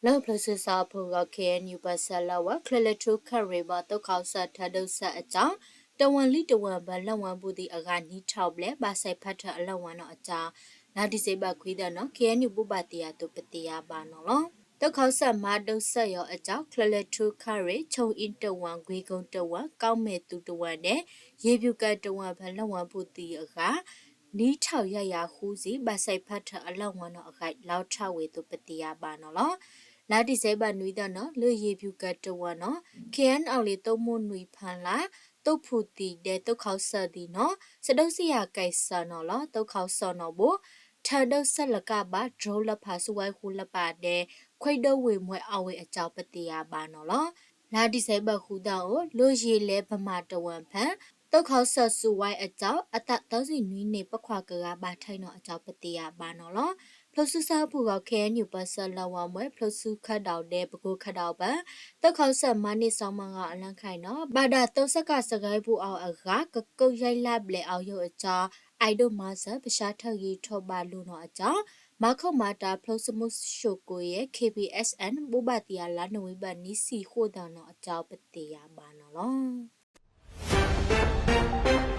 လၢဖျိးဆူစီၤအဖုဂီၢ် ခ့ၣ်အဲၣ်ယူၣ် ပၢဆှၢလၢဝဲ ချၢၣ်လွဲၢ်ထူၣ်ခရံာ်ဘၣ် သုးခီၣ်စၢၣ်ထၢဒိၣ်စၢၣ်အကၠီ တဝၢၢ်လံတဝၢၢ်ဘၢလၢဝဲပူၤသံအဂၤနံၣ်ထီၣ်ဘျဲၣ် ဘၣ်ဆဲးဖးထၢၣ်အလီၢ်ဝဲနီၣ်အကၠီ လါဒံၣ်စ့ဘၢၣ်ခွံသီနီၣ် ခ့ၣ်အဲၣ်ယူၣ် ဘိးဘၣ်တ့ၢ်အသိးပသ့ၣ်ညါဘၣ်နီၣ်လီၤ. သုးခီၣ်စၢၣ်မၤဒိၣ်စၢၣ်ယီၤအကၠီ ချၢၣ်လွဲၢ်ထူၣ်ခရံာ် ခၠူအ့တဝၢၢ် ကွ့ကိတဝၢၢ် ကီမဲၣ်သူတဝၢၢ်န့ၣ် ယ့ၣ်ပျူၣ်ကၢတဝၢၢ်ဖဲလၢဝဲပူၤသံအဂၤ နံၣ်ထီၣ်ယဲၢ်ယၤဃုဆံ ဘၣ်ဆဲးဖးထၢၣ်အလီၢ်ဝဲနီၣ်အဂၤ လီၤထီၣ်ဝဲအသိးပသ့ၣ်ညါဘၣ်နီၣ်လီၤ. လါဒံၣ်စ့ဘၢၣ်နွံသီနီၣ် လၢယ့ၣ်ပျူၣ်ကၢတဝၢၢ်နီၣ် ခ့ၣ်အဲၣ်ယူၣ် အလံာ်သိၣ်မိၢ်နွံဖၣ်လါ သိၣ်ဖူၣ်သံဒဲး သုးခီၣ်စၢၣ်သံနီၣ် စဒိၣ်စံယၤကဲးစၢၣ်နီၣ်လီၤ. သုးခီၣ်စီၣ်နီၣ်ဘိ ထၢဒိၣ်စၢၣ်လၢကးဘၣ် drone လၢဖးဆူဝဲဃူလၢပာ်ဒဲး ခွဲးဒိၣ်ဝ့ၢ်မှဲအဝ့ၢ်အကၠီပသ့ၣ်ညါဘၣ်နီၣ်လီၤ. လါဒံၣ်စ့ဘၢၣ်ဃုသီအိၣ် လၢယ့ၣ်လဲၤပမၤတဝၢၢ်ဖဲ သုးခီၣ်စၢၣ်စူးဝဲအကၠီ အသးသၢဆံနွံန့ၣ် ပိာ်ခွါကရၢဘၣ်ထဲနီၣ်အကၠီပသ့ၣ်ညါဘၣ်နီၣ်လီၤ. ဖျိးဆူစီၤအဖုဂီၢ် ခ့ၣ်အဲၣ်ယူၣ် ပၢဆှၢလၢဝဲမှဲ ဖျိးဆူခၢဒိၣ်ဒဲး ပကိးခၢဒိၣ်ဘၢ သုးခီၣ်စၢၣ်မၤန့ၢ်စီၤမၤဂီၤအလီၢ်ခါအံၤနီၣ် ဘၣ်ဒၣ်သုးစကစ စကဲပူၤအီၤအဂၤ ကကိးယဲၢ်လါဘျဲၣ်အီၤယိာ်အကၠီ အဲၣ်ဒိးမၤစၢၤ ပဆါထၢၣ်ဂံၢ်ထီၣ်ဘၣ်လိာ်နီၣ်အကၠီ မၤခိၣ်မၤတၢ်ဖျိးဆူမူးစၡိၣ်ကိးယဲၢ် ခ့ၣ်ပံၣ်အဲၣ်ၡ်ၡ် ဘိးဘၣ်တ့ၢ်အလါနိၣ်ဝ့ဘၢၣ်နံၣ်ဆံဃိးသီနီၣ်အကၠီပသ့ၣ်ညါဘၣ်နီၣ်လီၤ.